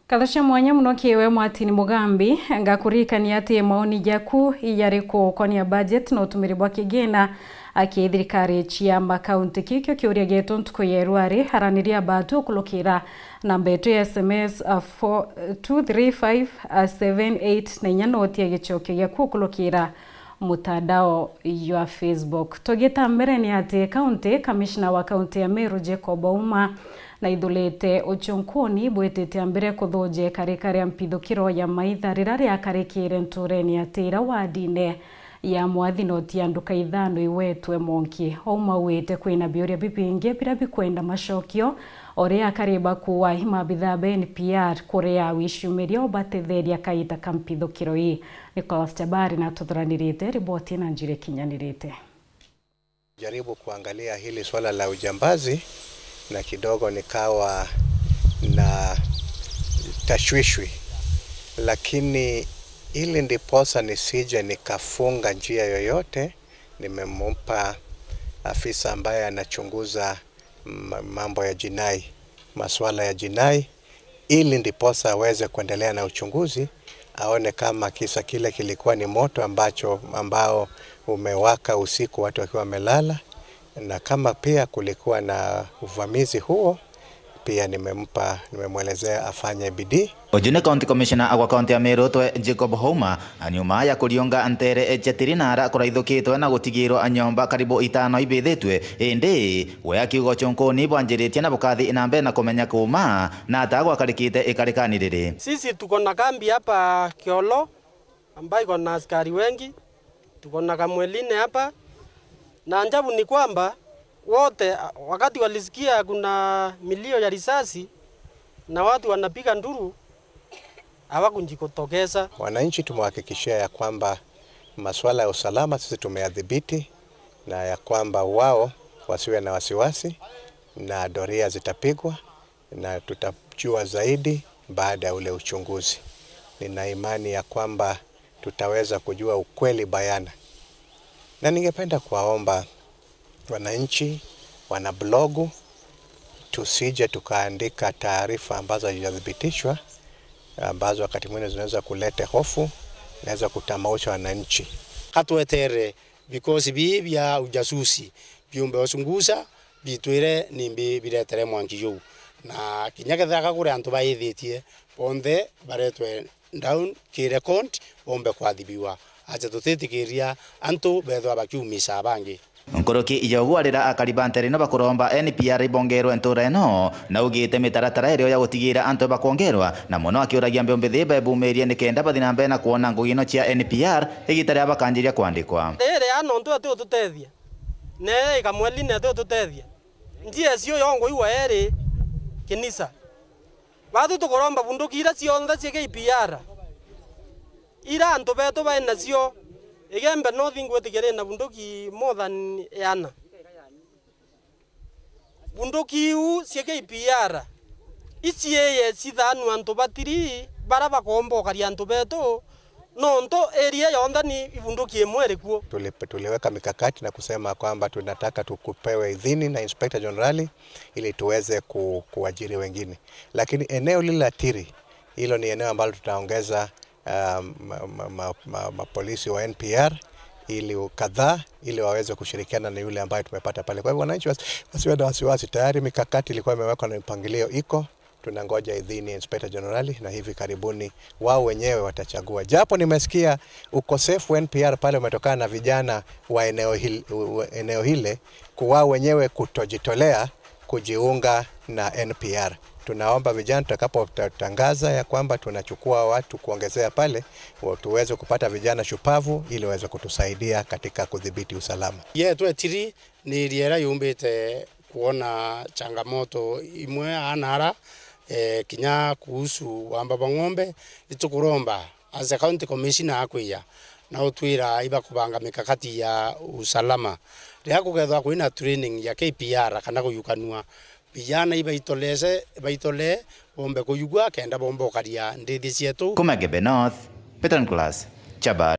Kathasha mwanya muno kiwe mwatini Mugambi ngakurikania ati maoni jaku yariko konia budget na utumiri bwa kigena aki thirikari chia makaunti kikyo kiuria getu ntuku yerwari haraniria batu kulukira namba yetu ya SMS 23578 na nyanoti ya gichokio gyaku kulukira mutandao ya Facebook. Togeta mbere ni ati county commissioner wa county ya Meru Jacob Ouma na ithulite uchunkuni bwetete ambere kuthuje karikari mpithukiro ya maitha rira akarikire ntureni ya tira wadine ya mwathi ya nduka ithano iwetwe monki. Ouma wete kwina biuria bibingi bira bikwenda macokio oria akariba kuwa hima bithaa NPR kuria wishumiria obatetheria kaita kampithukiro ii. Nicholas Jabari na tuthuranirite riboti na njire kinyanirite. Jaribu kuangalia hili swala la ujambazi na kidogo nikawa na tashwishwi, lakini ili ndiposa nisije nikafunga njia yoyote, nimempa afisa ambaye anachunguza mambo ya jinai, masuala ya jinai, ili ndiposa aweze kuendelea na uchunguzi, aone kama kisa kile kilikuwa ni moto ambao umewaka usiku watu wakiwa wamelala, na kama pia kulikuwa na uvamizi huo, pia nimemwelezea afanye bidii. Ojune County Commissioner agwa County ya Meru twe Jacob Ouma anyuma ya kurionga ntere ejetirinara kuraithukitwe na gutigirwo anyomba karibu itano ibithitwe indi we akiuga chonkoni bwanjiritie na bukathi inambe na kumenya kuma na atagwa karikite ikarikaniriri. Sisi tuko na kambi hapa Kiolo ambayo iko na askari wengi, tuko na Kamweline hapa, na ajabu ni kwamba wote wakati walisikia kuna milio ya risasi na watu wanapiga nduru hawakujitokeza. Wananchi tumewahakikishia ya kwamba masuala ya usalama sisi tumeyadhibiti, na ya kwamba wao wasiwe na wasiwasi, na doria zitapigwa na tutajua zaidi baada ya ule uchunguzi. Nina imani ya kwamba tutaweza kujua ukweli bayana. Na ningependa kuwaomba wananchi, wanablogu, tusije tukaandika taarifa ambazo hazijathibitishwa, ambazo wakati mwingine zinaweza kuleta hofu, inaweza kutamausha wananchi. Katwetere because bi bya ujasusi biumbe osungusa bitwire nimbi biretere mwanki yo na kinyagetha kure antu baithitie bonthe baretwe down kirekond bombe kwathibiwa acha tutitikiria antu bethwa bakiumisa bangi. Nkoroki yogwarira akaribantere no bakuromba NPR ibongerwa ntura eno na ugite mitaratara irio ya gutigira antu bakongerwa na muno akiuragia mbembe thimba ebumirie nikenda bathi na mbere na kuona ngugi ino chia NPR igita ria bakanjiria kwandikwa. Rere ano ntu ati ututethia ne ikamweli ne ati ututethia njia cio yongo iwa eri kinisa batu tukuromba bunduki ira cionthe cie KPR ira antu betu bae nacio igembe no thingwetigere na bunduki more than yana bunduki u cie KPR ici cithanu antu batiri bara bakombokaria antu betu no nto area yonthe ni ibunduki imwe rikuo. Tuliweka mikakati na kusema kwamba tunataka tukupewe idhini na Inspector General ili tuweze kuajiri wengine, lakini eneo lile la Tiri hilo ni eneo ambalo tutaongeza mapolisi wa NPR ili kadhaa ili waweze kushirikiana na yule ambaye tumepata pale. Kwa hivyo wananchi wasiwe na wasiwasi, tayari mikakati ilikuwa imewekwa na mipangilio iko. Tunangoja idhini Inspector General na hivi karibuni wao wenyewe watachagua. Japo nimesikia ukosefu NPR pale umetokana na vijana wa eneo hile kuwa wenyewe kutojitolea kujiunga na NPR. Tunaomba vijana tutakapotangaza ya kwamba tunachukua watu kuongezea pale, tuweze kupata vijana shupavu ili waweze kutusaidia katika kudhibiti usalama. Yetu etiri ni riera yumbite kuona changamoto imwe anara kinya kuhusu wamba bang'ombe itukuromba as a county commissioner akwiya na utwira iba kubanga mikakati ya usalama ria kugethwa kwina training ya KPR kana kuyukanua vijana iba itoleze baitole bombe kuyugwa kenda bombo karia ndithi cietu. Kuma Gembe North, Peter Nicholas Chabari.